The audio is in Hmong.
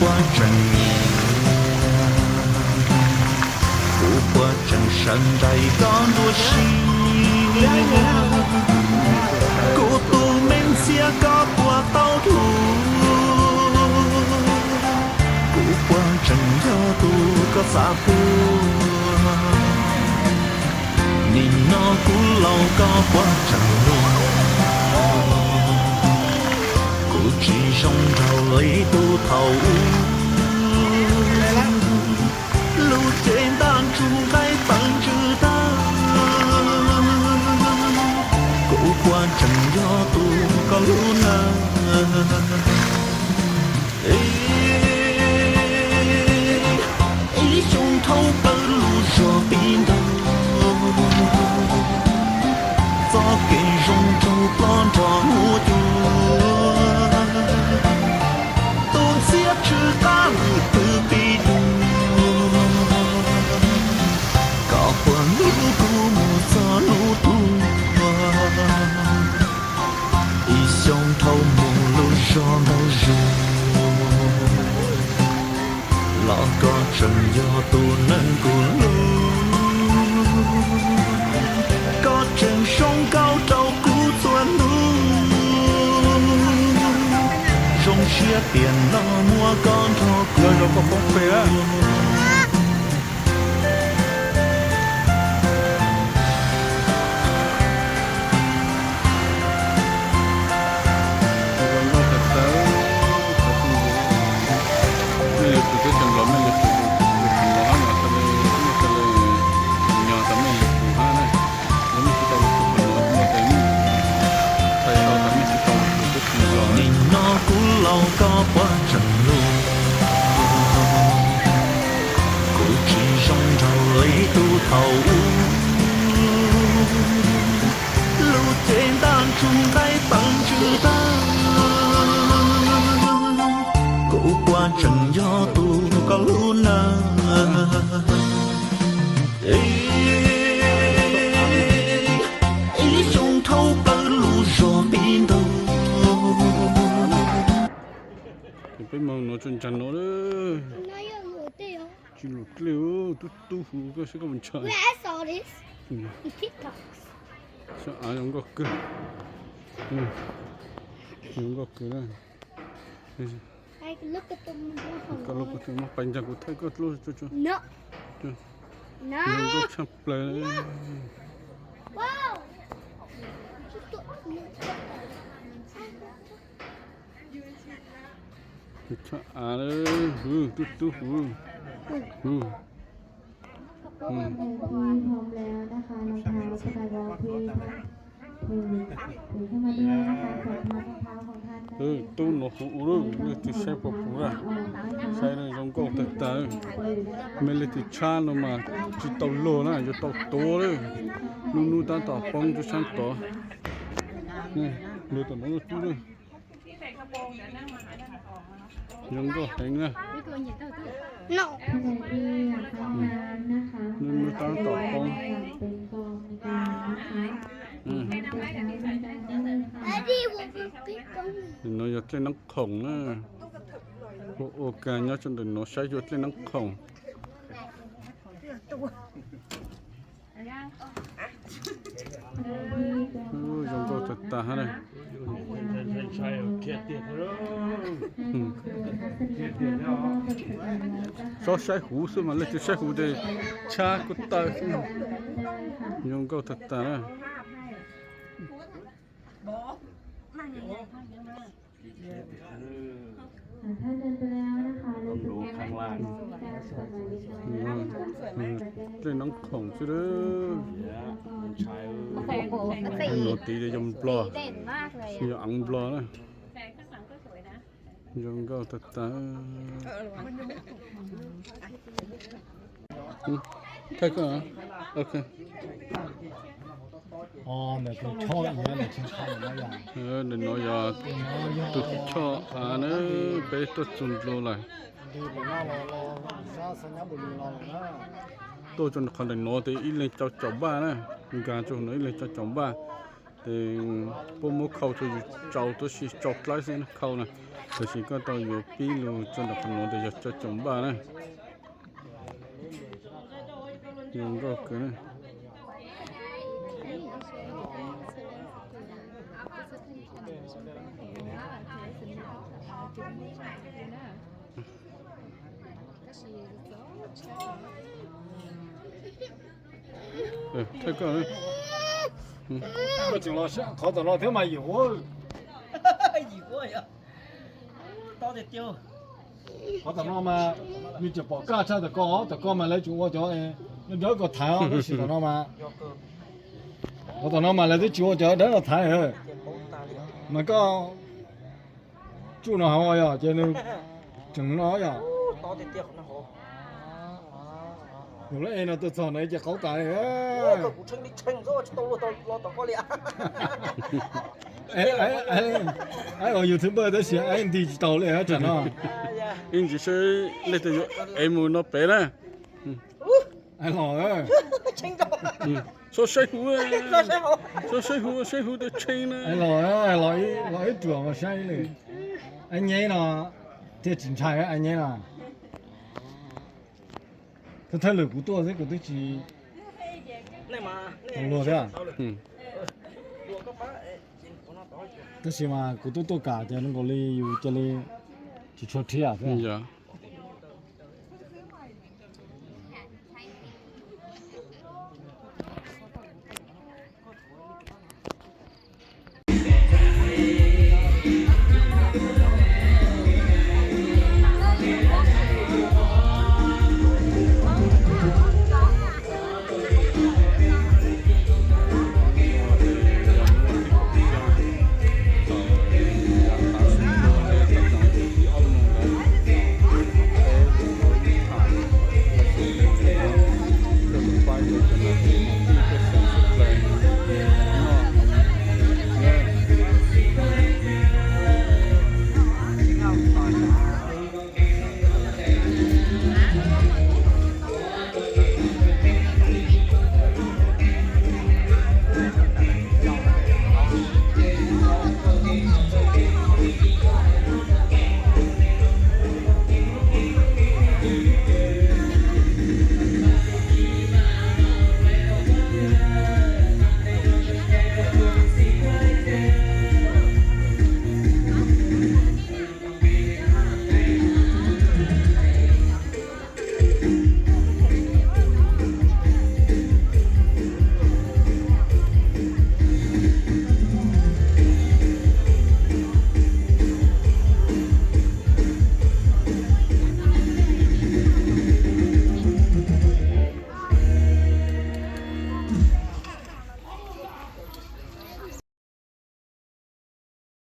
Puas tseem nyiam, kuv puas tseem sawv nraim koj nruab siab? Kuv tus me ntxhiab koj puas tau dhuav? Kuv puas tseem yog tus koj xav puag? Nim no kuv laus koj puas tseem luag? Kuv tsis zoo nraug li tus thaum ub, lub cev ntaj ntsug nqaij tawv ntsws tag. Kuv puas tseem yog tus koj hlub na? Ib xyoo dhau plaws lub zog tib ntaug, txoj kev zoo nraug plob nrog huab cua. Tus ntxhiab tsw qab lwm twg pib dua, koj puas hlub kuv mus txog hnub tuag? Ib xyoo dhau mus lub zog ntau zog, los koj tseem yog tus neeg kuv hlub. Koj tseem zoo nkauj rau kuv txhua hnub, zoo siab tias no muaj koj nrog kuv. Mej yuav tsum teb tseem los, mej yuav tsum teb tseem los, mej yuav tsum los hab mas tau le, tau le, nyo tas mej yuav tsum hab na. Yog mej tsis tau los tsum qhov no, ua tas mej txhais tau tas mej tsis tau los tsum teb tseem los. Nim no kuv laus koj puas tseem luag? Kuv tsis zoo nraug li tus thaum ub, lub cev ntaj ntsug nqaij tawv ntsws tag. Kuv puas tseem yog tus koj hlub na? Ib xyoo dhau plaws lub zog tib ntaug. Peb moog nuav tsuas ntsag nuav lawm. Tsis lug dlej, tub tub huv koj saib koj mus ntshai. Xyov av zoo nkauj kawg. Zoo nkauj kawg na. Koj lub koj muab pais ntag kuv thaij koj lub. Zoo nkauj tshaj plaws. Tub tub av, huv, tub tub huv. พร้อมแล้วนะคะ รองเท้าสกายวอล์กที่ท่านถือ ถือขึ้นมาด้วยนะคะ สวมทับรองเท้าของท่านได้เลยค่ะ Tub nuav huv u lawm, leej twg saib puas huv na? Saib zoo nkauj tag tag. Mej leej twg tshab no mas tsis tau luag na, yuav tau tuav lawm. Nub nub tab tom poob tub sab tod. Luag tom no tub lawm. Zoo nkauj heev na. Nub nub tab tom poob. Nuav yog dlej Nab Khoom na. Ua ua kag nyob rau ntawm nuav saib yog dlej Nab Khoom. Zoo nkauj tag tag hab na. Txhob saib huv xwb mas, leej twg saib huv ces tshab kuj tawg xwb. Zoo nkauj tag tag na. Dlej Nab Khoom xwb. Nuav tiv yog Nplog, yog av Nplog na. Zoo nkauj tag tag. Thaij koj, ok. Ntawm no yog tus choj av na, peb tuaj txug dlua lawm. Tuaj txug qhov ntawm no tes ib leeg coj caum npaj na, nkag txug no ib leeg coj caum npaj. Ces puab muab khau rua yus tsau tuab si tsau dlaib xwb khau na, tab sis koj tau yuav pib lug tso ntawm qhov nuav tes yog cov caum npaj na. Zoo nkauj kawg na. Thawj koj, qhov tom no thiab mas yim huab. Qhov tom no mas nws tseem pom kaj tshaj tom ko, tom ko mas lawv tseem ua cov nyob dawb ko thaiv, tab sis tom no mas, qhov tom no mas lawv twb tsis ua cov dawb no thaiv. Mas koj tsuj no hauv yog ces nws tseem no yog. Yus lub e no tuaj txog no ces qaug tas li. Aib ua YouTuber tab sis aib nti tsis tau li tsam no. Ib ntsis saib leej twg yuav ev mus no pem na. Aib los, txhob saib huv, txhob saib huv, saib huv tau tshee na. Los, los ib ruam mas saib li. Aib nyeb no thiaj tsis ntshai, aib nyeb no. Thawj thawj lwm kuv tuaj xwb kuv twb tsis tau luag thiab. Tab sis mas kuv twb tuaj kam ces zoo nkaus li yus cia li tsis tshua rhiab thiab.